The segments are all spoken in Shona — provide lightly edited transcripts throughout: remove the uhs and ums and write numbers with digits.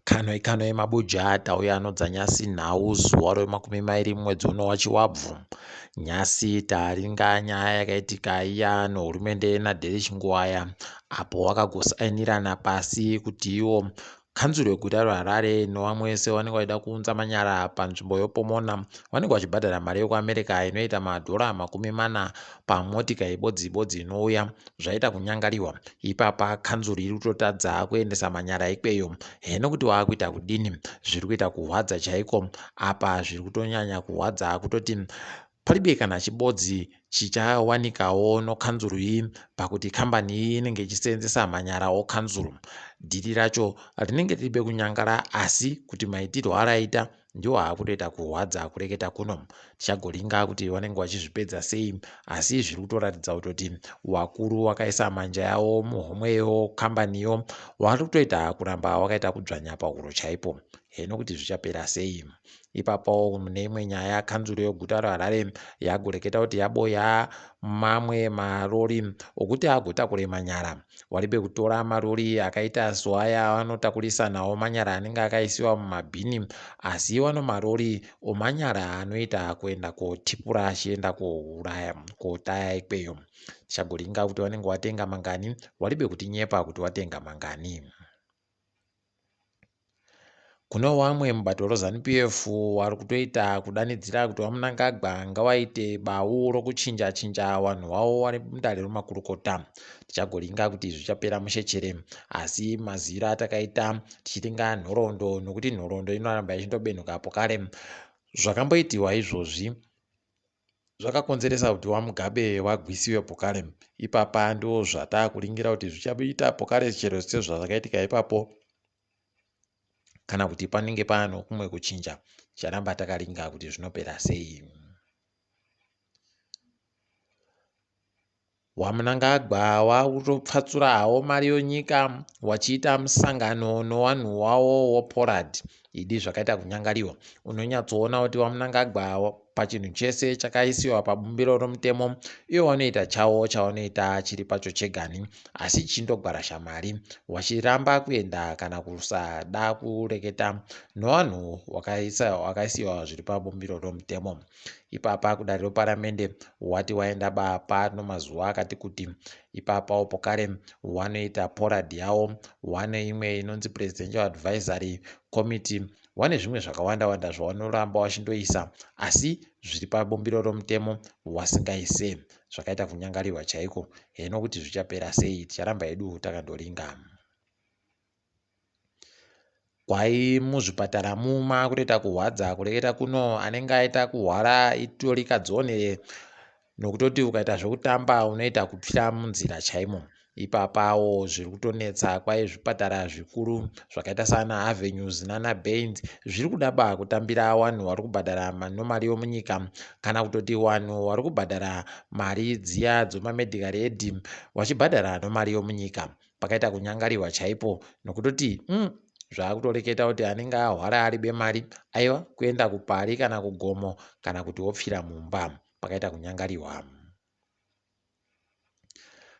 Kanoi kanoi mabuja tauya anodza nyasi nhau zuva remakumi mairi mumwedzi uno waChivabvu. Nyasi taringa nyaya yakaitika iya nehurumende naDelish Nguwaya apo wakagosainirana pasi kuti iwo kanzuru yeguta reHarare nevamwe vese vanenge vachida kuunza manyara panzvimbo yePomona vanenge vachibhadhara mari yekuAmerica inoita madhora 40 pamotika ibodzi ibodzi inouya. Zvaita kunyangariwa ipapa kanzuru iri kutotadza kuendesa manyara ikweyo heno kuti waakuita kudini. Zviri kuita kuhwadza chaiko apa zviri kutonyanya kuhwadza kutoti paribe kana chibodzi chichawanikawo nokanzuru iyi pakuti kambani iyi inenge ichiseenzesa manyara okanzuru. Dhiri racho rinenge riribe kunyangara asi kuti maitirwo araita ndiwo aakutoita kurwadza kureketa kuno. Tichagoringa kuti vanenge vachizvipedza sei asi zviri kutoratidza kutoti wakuru wakaisa manja yawo muhomwe yekambaniyo wari kutoita kuramba wakaita kudzvanya pahuro chaipo. Heno kuti zvichapera sei. Ipapawo mune imwe nyaya kanzuru yeguta reHarare yagoreketa kuti yaboya mamwe marori okuti agotakure manyara. Waribe kutora marori akaita soaya avanotakurisa nawo manyara anenge akaisiwa mumabhini asi wano marori omanyara anoita kuenda kotipura achienda kouraya kotaya ikweyo. Tichagoringa kuti vanenge watenga mangani waribe kutinyepa kuti watenga mangani. Kune wamwe mubato reZanu-PF wari kutoita kudanidzira kuti VaMnangagwa ngawaite bau rokuchinja chinja wanhu wawo wari mudare remakurukota. Tichagoringa kuti zvichapera mushe chere asi maziviro atakaita tichiringa nhoroondo nokuti nhoroondo inoramba ichindobenhuka pokare zvakamboitiwa izvozvi zvakakonzeresa kuti VaMugabe vagwisiwe pokare. Ipapa ndozvatakuringira kuti zvichaita pokare chero sezvazvakaitika ipapo kana kuti panenge paano kumwe kuchinja. Ticharamba takaringa kuti zvinopera sei. WaMnangagwa wakutopfatsura hawo mari yonyika wachiita musangano nowanhu wawo woPorad. Idi zvakaita kunyangariwa. Unonyatsoona kuti waMnangagwa pachinhu chese chakaisiwa pabumbiro romutemo ivo wanoita chawo chawanoita chiri pacho chegani asi chichindogwarasha mari wachiramba kuenda kana kusada kureketa nowanhu wakaisiwa zviri pabumbiro romutemo. Ipapa kudare reparamende wati waenda ba pano mazuva akati kuti. Ipapawo pokare wanoita porad yawo, wane imwe inonzi Presidential Advisory Committee, wane zvimwe zvakawanda wanda zvawanoramba wachindoisa asi zviri pabumbiro romutemo wasingaise. Zvakaita kunyangarirwa chaiko. Heno kuti zvichapera sei ticharamba hedu takandoringa. Kwai muzvipatara mu makutoita kuhwadza kureketa kuno anenge aita kuhwara itori kadzonere nokutoti ukaita zvekutamba unoita kupfira munzira chaimo. Ipapawo zviri kutonetsa kwai zvipatara zvikuru zvakaita saana Avenues nana Baines zviri kuda ba kutambira wanhu wari kubhadhara nomari yomunyika kana kutoti wanhu wari kubhadhara mari dziya dzomamedical aid wachibhadhara nomari yomunyika. Pakaita kunyangariwa chaipo nokutoti zvaakutoreketa kuti anenge ahwara aribe mari aiwa kuenda kupari kana kugomo kana kuti wopfira mumba. Pakaita kunyangariwa.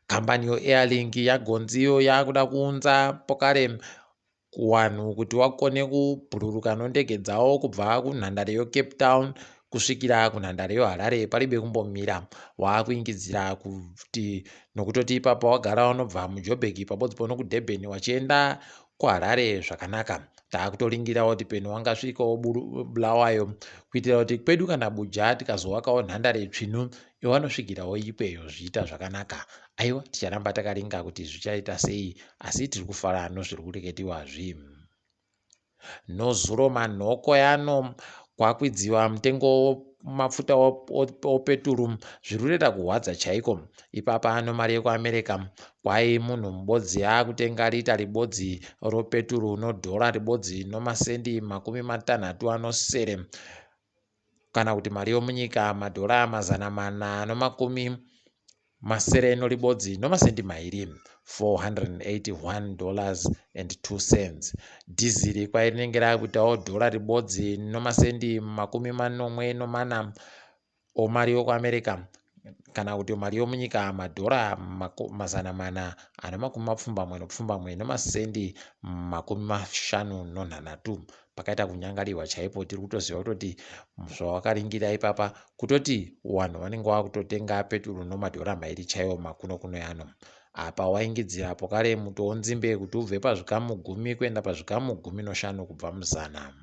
Kambani yoAirlink yagonziyo yakuda kuunza pokare kuwanhu kuti wakone kubhururuka nondege dzawo kubva kunhandare yoCape Town kusvikira kunhandare yoHarare paribe kumbomira. Waakuingidzira kuti nokutoti ipapa wagara unobva muJoburg pabodzi pono kuDurban wachienda kuHarare zvakanaka. Taakutoringirawo kuti peno wangasvikawo Bulawayo kuitira kuti kwedu kana Buja tikazowakawo nhandare tsvinu iwanosvikirawo ikweyo zvichiita zvakanaka. Aiwa ticharamba takaringa kuti zvichaita sei asi tiri kufara nozviri kureketiwazvi. Nozuro manhoko yano kwakwidziwa mutengo mafuta opeturu zviri kutoita kuhwadza chaiko. Ipapa ano mari yekuAmerica kwai munhu mubodzi akutenga rita ribodzi ropeturu nodhora ribodzi nomasendi 37 kana kuti mari yomunyika madhora 461.02. Dhiziri kwai rinenge rakuitawo dhora ribodzi nomasendi 74 omari yokuAmerica. Kana kuti mari yomunyika madhora 489 nemasendi 53. Pakaita kunyangariwa chaipo. Tiri kutoziva kutoti zvawakaringira ipapa kutoti vanhu vanenge vakutotenga peturu nomadhora 2 chaiwo makuno kuno yano. Apa waingidzira pokare muto wonzimbe kuti ubve pazvikamu 10 kuenda pazvikamu 15 kubva muzana.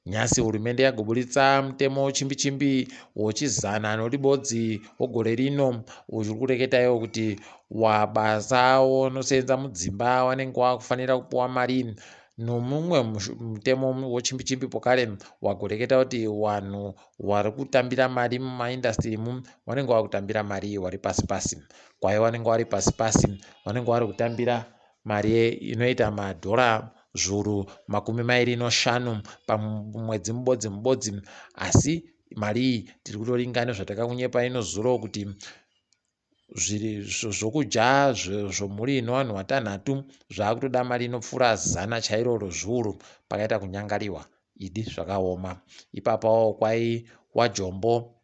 Nhasi hurumende yagoburitsa mutemo chimbi-chimbi wechizana noribodzi wegore rino uri kureketa iwo kuti wabasa wonosenza mudzimba wanenge wakufanira kupuwa mari. Nomumwe mutemo wechimbi-chimbi pokare wagoreketa kuti vanhu vari kutambira mari mumaindastiri vanenge vakutambira mari vari pasi pasi. Kwai vanenge vari pasi pasi vanenge vari kutambira mari inoita madhora 25,000 pamwedzi mubodzi mubodzi. Asi mari iyi tiri kutoringa nezvatakakunyepa inozuro kuti zvokudya zvomhuri ino vanhu vatanhatu zvakutoda mari inopfuura 100 chairo rozviuru. Pakaita kunyangariwa idi zvakaoma. Ipapawo kwai wajombo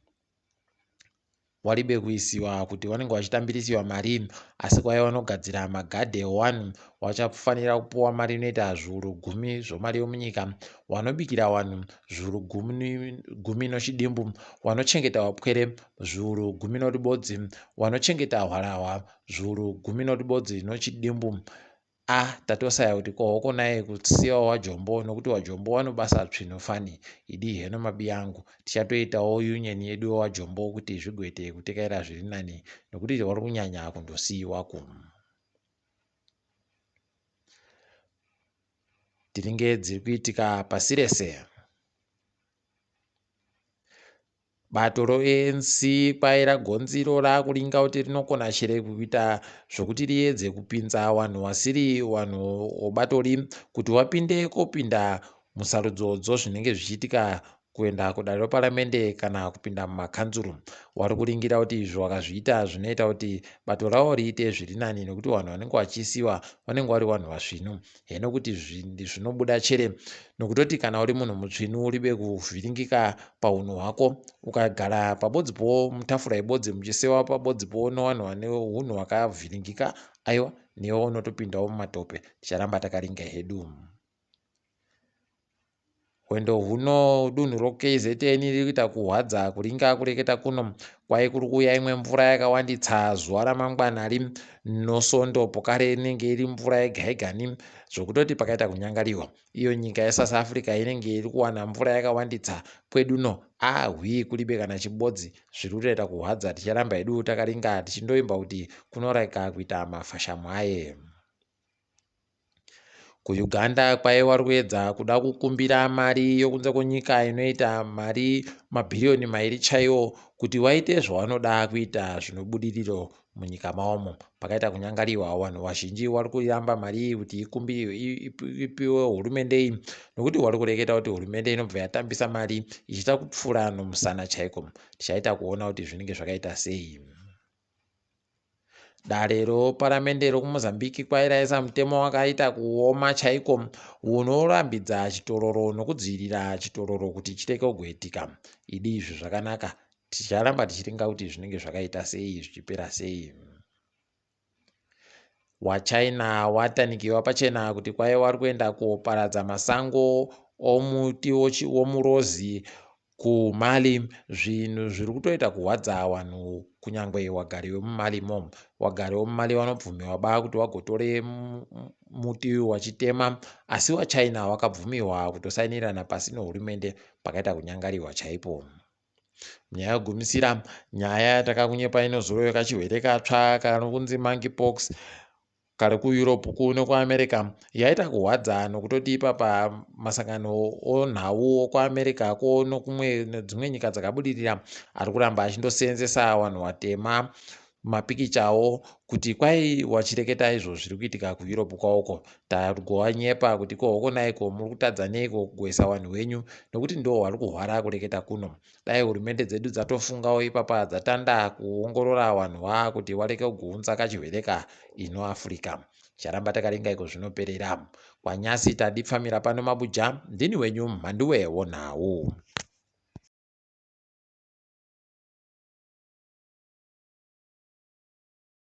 waribe kuisiwa kuti vanenge vachitambirisiwa mari, asi kwai vanogadzira magadhe 1 vachafanira kupuwa mari inoita 10,000 zvomari yomunyika, vanobikira vanhu 10,000 nochidimbu, vanochengeta vapwere 16,000, vanochengeta hwarahwa 16,000 nochidimbu. Tatosaya kuti kohoko naye kusiyawo wajombo nokuti wajombo wanobasa tsvino fani idi heno mabi angu. Tichatoitawo union yedu wajombo kuti zvigoite kutekaira zviri nani nokuti wari kunyanya kundosiyiwa ku. Tiringe dziri kuitika pasi rese. Bato roANC kwai ragonziro rakuringa kuti rinokona chere kuita zvokuti riedze kupinza vanhu vasiri vanhu vobatori kuti vapinde kopinda musarudzo dzozvinenge zvichiitika kuenda kudare reparamende kana kupinda mumakanzuru. Vari kuringira kuti izvo vakazviita zvinoita kuti bato ravo riite zviri nani nokuti vanhu vanenge vachiisiwa vanenge vari vanhu vasvinu. Heno kuti zvinobuda chere nokutoti kana uri munhu mutsvinu uribe kuvhiringika paunhu hwako, ukagara pabodzipo mutafura ibodzi muchisewa pabodzipo nevanhu vane unhu hwakavhiringika, aiwa newe unotopindawo mumatope. Ticharamba takaringa hedu. Hwendo huno dunhu roKZN riri kuita kuhwadza kuringa kureketa kuno. Kwai kuri kuuya imwe mvura yakawanditsa zuva ramangwanari nosondo pokare inenge iri mvura yega yegani zvokutoti pakaita kunyangariwa. Iyo nyika yeSouth Africa inenge iri kuwana mvura yakawanditsa kwedu no ahwi kuribe kana chibodzi zviri kutoita kuhwadza. Ticharamba hedu takaringa tichindoimba kuti kunoreka kuita mafashamu aye. KuUganda kwai vari kuedza kuda kukumbira mari yokunze kwenyika inoita mari mabhiriyoni 2 chaiwo kuti vaite zvavanoda kuita zvinobudiriro munyika mavomo. Pakaita kunyangariwa vanhu vazhinji vari kuramba mari iyi kuti ipiwe hurumende iyi nokuti vari kureketa kuti hurumende inobva yatambisa mari ichiita kupfura nomusana chaiko. Tichaita kuona kuti zvinenge zvakaita sei. Dare roparamende rokuMozambique kwai raisa mutemo wakaita kuoma chaiko unorambidza chitororo nokudzivirira chitororo kuti chirege kugoitika. Idi izvi zvakanaka. Ticharamba tichiringa kuti zvinenge zvakaita sei zvichipera sei. WaChina watanikiwa pachena kuti kwai wari kuenda koparadza masango omuti womurozi kuMali, zvinhu zviri kutoita kuhwadza vanhu kunyangwe vagari vemuMalimo. Vagari vemuMali vanobvumiwa ba kuti vagotore muti wachitema, asi waChina wakabvumiwa kutosainirana pasi nehurumende pakaita kunyangariwa chaipo. Nyaya yogumisira nyaya yatakakunyepa inozoro yekachirwere katsva kanokunzi monkeypox kari kuEurope kuno kuAmerica yaita kuhwadza nokutoti ipapa masangano onhau okuAmerica ko nokumwe nedzimwe nyika dzakabudirira ari kuramba achindosenzesa vanhu vatema mapikichawo kuti kwai wachireketa izvo zviri kuitika kuEurope kwavoko. Tagowanyepa kuti kohoko naiko muri kutadza neiko kugoisa vanhu venyu nokuti ndo vari kuhwara kureketa kuno. Dai hurumende dzedu dzatofungawo ipapa dzatanda kuongorora vanhu va kuti vareke kugounza kachirwere ka ino Africa. Ticharamba takaringa iko zvinoperera. Kwanyasi tadipfamira pano mabuja ndini wenyu mhanduwe wonhau.